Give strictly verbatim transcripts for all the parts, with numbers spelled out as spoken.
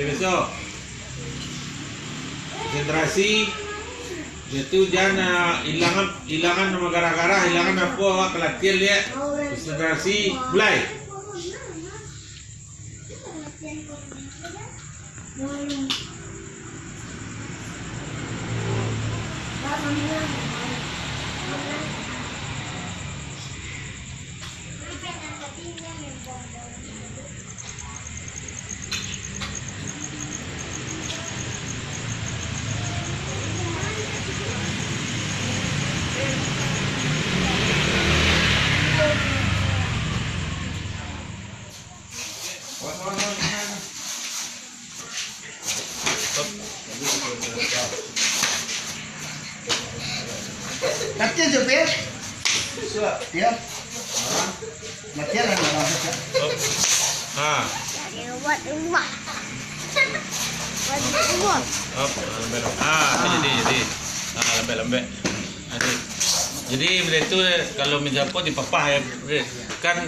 Besok. Konsentrasi. Itu jan, ah, ilangan, ilangan nama garah-garah, ilangan apo awak ka latihan, liek. Konsentrasi, mulai. Latihan, Sopir. Ya. Latihan lah, Bang. Ha. Buat rumah. Buat rumah. Op, lambek, lambek. Ah, jadi, jadi. Ah, lambek, lambek. Jadi, jadi, bila tu, kalau meja apa dipapah, ya, kan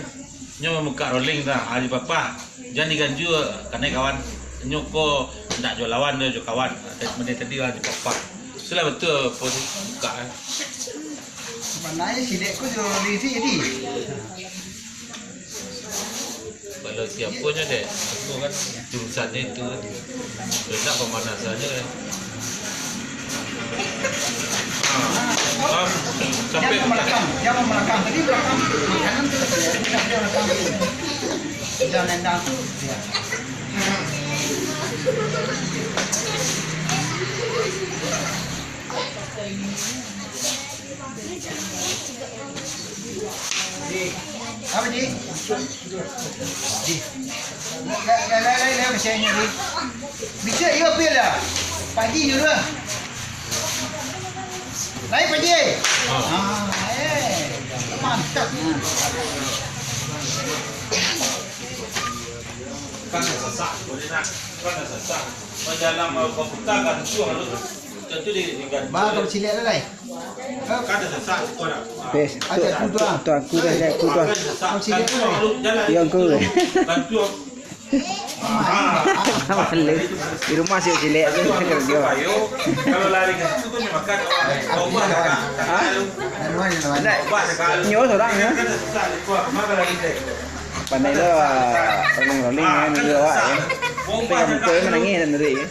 nyo mambuka rolling tu, ah, dipapah. Jan diganjua, kanai kawan. Nyo ko ndak jo lawan, nyo jo kawan. Tadi, tadi lah dipapah. Sudah betul apa tu buka, eh. Sabananyo sidek ko jo rolling si jadi. Kalau siapo nyo, Dek? Aku kan jurusannya itu kan. Letak pemanasannyo kan. Ah, ah, sampai. Jangan belakang, jangan belakang. Tadi belakang, kanan tu, dia belakang tu. Jangan nendang tu, ya. Apa, Ji? Ji. Lai, lai, lai, lai, macam ni, Ji. Bisa, iya, pil lah. Pagi je lah. Lain, Pak Ji. Ah, eh. Mantap. Kan dah sasak, boleh nak. Kan dah sasak. Macam dalam, uh, komputer kan, tu harus. Macam tu di, di kan. Bah, kau ciliak lah, lai. Kan dah sasak, tu dah. Bes, tu, tu, tu aku dah, tu, tu. Kau ciliak lah, lai. Yo, aku. Kan tu. Ah. Malu. Di rumah sih ciliak tu, kerja. Kalau lari kan tu, tu makan. Ha? Ndak. Nyo sorang, ya. Kan dah sasak, tu. Makan lagi, deh. Pandai lo, ah, rolling-rolling, ah, kan juga awak, ya. Tapi kampung tu manangih sandiri, ya.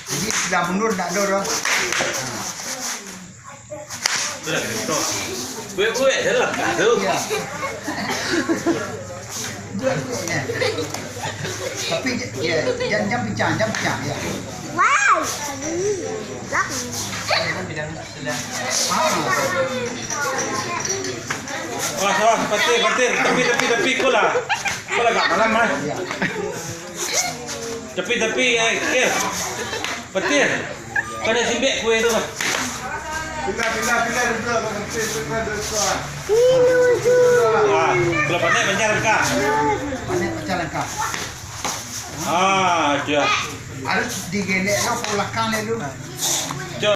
Jadi, sudah mundur, tak ada dah. Buek-buek dalam kado. Ya. Tapi, ya, jangan, jangan pecah, jangan pecah, ya. Wow. Wah, wah, patir, patir, tapi, tapi, tapi, kau lah, kau lah agak malam, ah. Tapi, tapi, eh, eh, patir, kau dah simbek kue tu, bah. Pindah, pindah, pindah, duduk, patir, pindah, duduk, ah. Wah, kalau pandai, panjang langkah. Pandai, panjang langkah. Ah, dah. Harus digelek lo ke belakang dulu.